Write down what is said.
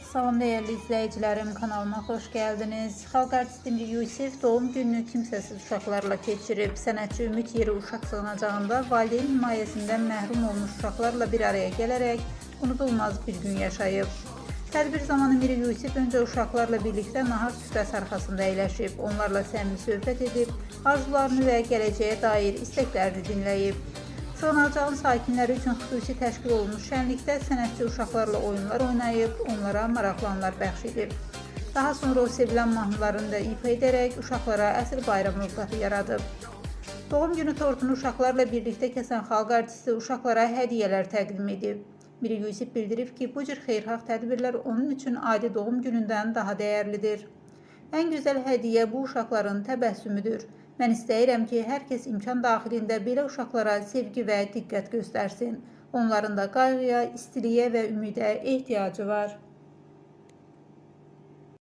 Salam değerli izləyicilərim, kanalıma xoş gəldiniz. Xalq artisti Mir Yusif doğum gününü kimsəsiz uşaqlarla keçirib. Sənətçi Ümid Yeri uşaq sığınacağında valideyn himayəsindən məhrum olmuş uşaqlarla bir araya gələrək unudulmaz bir gün yaşayıb. Tədbir zamanı Mir Yusif öncə uşaqlarla birlikdə nahar süfrəsi arxasında əyləşib, onlarla səmimi söhbət edib, arzularını və gələcəyə dair istəklərini dinləyib. Sığınacağın sakinləri üçün xüsusi təşkil olunmuş şənlikdə sənətçi uşaqlarla oyunlar oynayıb, onlara maraqlı anlar bəxş edib. Daha sonra o sevilən mahnılarını da ifa edərək uşaqlara əsl bayram ovqatı yaradıb. Doğum günü tortunu uşaqlarla birlikdə kəsən xalq artisti uşaqlara hədiyyələr təqdim edib. Mir Yusif bildirib ki, bu cür xeyirxah tədbirlər onun üçün adi doğum günündən daha dəyərlidir. Ən gözəl hədiyyə bu uşaqların təbəssümüdür. Mən istəyirəm ki, hər kəs imkan daxilində belə uşaqlara sevgi və diqqət göstərsin. Onların da qayğıya, istiliyə və ümidə ehtiyacı var.